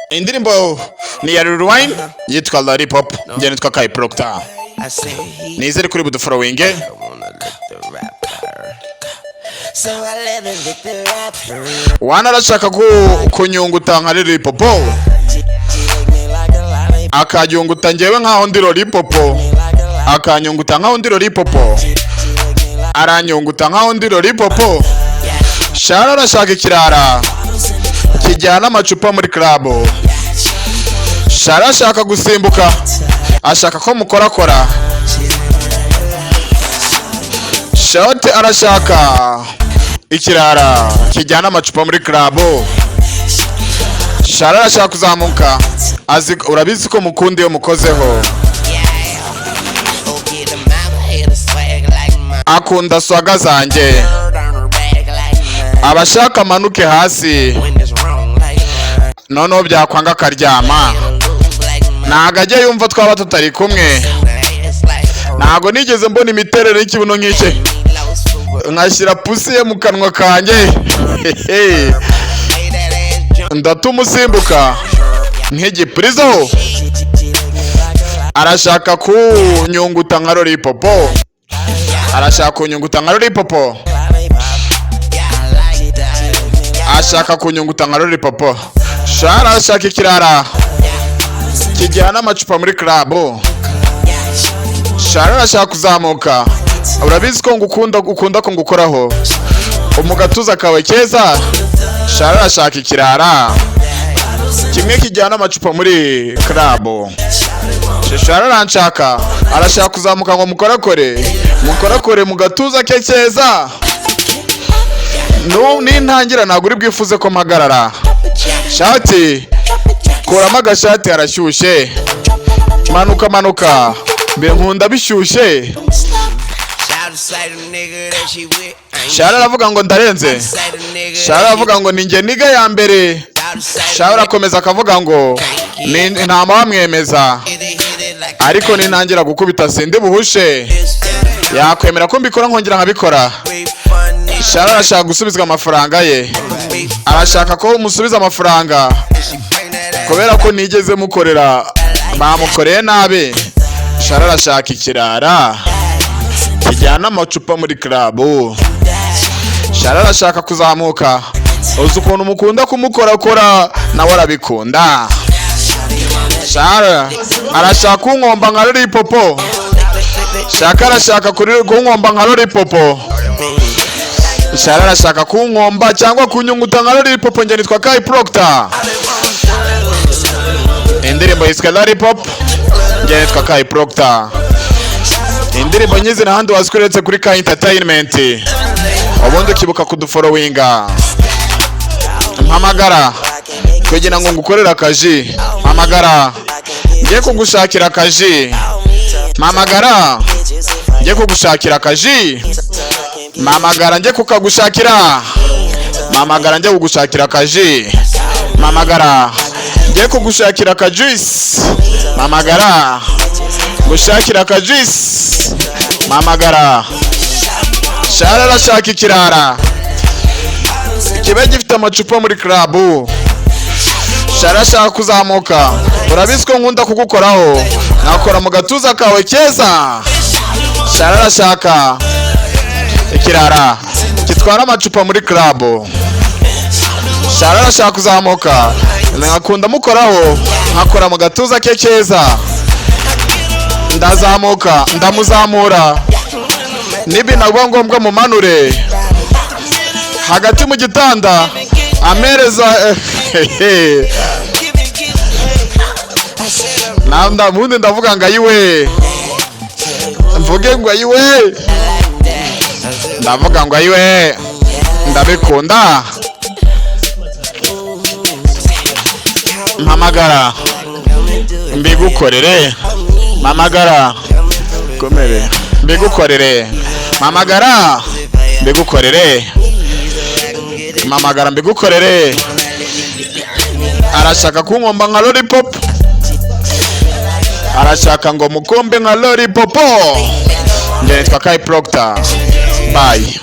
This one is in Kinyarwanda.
Indirimbo ni iya Lil Wayne yitwa Lollipop. Njye nitwa Kai Proctor. I say he Nizere kuri budufollowinge. wanna lick the rapper. So I let her lick the rapper. Wana arashaka kunyunguta nka Lollipop. She lick me like a lollipop. Akanyunguta njyewe nkaho ndi Lollipop. Like a lollipop. Akanyunguta nkaho ndi Lollipop. She lick me like Aranyunguta nkaho ndi Lollipop. Shara arashaka ikirara kijyana amacupa muri club. Shara ashaka gusimbuka, ashaka ko mukorakora. Shote arashaka ikirara kijyana amacupa muri club. Shara arashaka kuzamuka, azi urabizi ko mukunda iyo mukozeho. Yeah. Okay, the mama had a swag like mine. Akunda swagger zanjye. Bird on her back like mine. Abashaka amanuke hasi. When it's wrong like mine. Noneho byakwanga akaryama. It'll lose like mine. Ntago ajya yumva twaba tutari kumwe. The ass like her. Ntago nigeze mbona imiterere y'ikibuno nk'iki. Me lost for words. Nkashyira pussy ye mu kanwa kanjye. Made that ass jump. Ndatuma usimbuka nk'igipurizo. She lick me like a Arashaka kunyunguta nka Lollipop. Arashaka kunyunguta nka Lollipop. lollipop. Yeah, I like that. Ashaka kunyunguta nka Lollipop. Shara arashaka ikirara kijyana amacupa muri club. Shara arashaka kuzamuka, urabizi ko ngukunda, ukunda ko ngukoraho mu gatuza kawe keza. Shara arashaka ikirara kimwe kijyana amacupa muri club. Shara aranshaka, arashaka kuzamuka ngo mukorakore, mukorakore mu gatuza ke keza. Nintangira ntabwo uri bwifuze ko mpagarara. Shati, kuramo agashati, harashyushye. Manuka, manuka mbe, nkunda bishyushye. Shout say the nigga that she with. Ain't Shara aravuga ngo ndarenze. say the nigga. Shara aravuga ngo ni njye nigga ya mbere. Shara arakomeza akavuga ngo ni nta wamwemeza, Hit it, hit it like ariko nintangira gukubita sindi buhushe. this. Yakwemera ko mbikora nkongera nkabikora. Be funny. Shara arashaka gusubizwa amafaranga ye. Be Arashaka ko musubiza amafaranga she bring that ass. kubera ko nigeze mukorera, bamukoreye nabi. Shara arashaka ikirara kijyana amacupa muri club. Shara arashaka kuzamuka, uzi ukuntu mukunda kumukorakora, nawe arabikunda. Shara arashaka kunkomba nka Lollipop. Shaka arashaka kunkomba nka Lollipop. Shara arashaka kunkomba cyangwa kunyunguta nka Lollipop. Njye nitwa Kai Proctor. Indirimbo yiswe Lollipop. Njye nitwa Kai Proctor. Indirimbo nyizi n'ahandi wazikweretse kuri Kai Entertainment. Ubundi ukibuka kudufollowinga. Mpamagara kugira ngo ngukorere akaji. Mpamagara ngiye kugushakira akaji. Mpamagara ngiye kugushakira akaji. Mpamagara njye kukagushakira. Mpamagara njye kugushakira akaji. Mpamagara ngiye kugushakira akajuice. Mpamagara gushakira akajuice. Mpamagara. Shara arashaka ikirara kibe gifite amacupa muri club. Shara ashaka kuzamuka, urabizi ko nkunda kugukoraho, nakora mu gatuza kawe keza. Shara arashaka ikirara gitwara amacupa muri club. Shara arashaka kuzamuka, nkakunda mukoraho, nkakora mu gatuza ke keza. Ndazamuka, ndamuzamura, nibinagwa ngombwa mumanure hagati mu gitanda amereza. Nanda ubundi ndavuga ngo ayiwe, mvuge ngo ayiwe, ndavuga ngo ayiwe, ndabikunda. Mpamagara mbigukorere. Mpamagara komere mbigukorere. Mpamagara mbigukorere. Mpamagara mbigukorere. Arashaka kunkomba nka Lollipop. Arashaka ngo mukombe nka Lollipop. Njye nitwa Kai Proctor. Bye.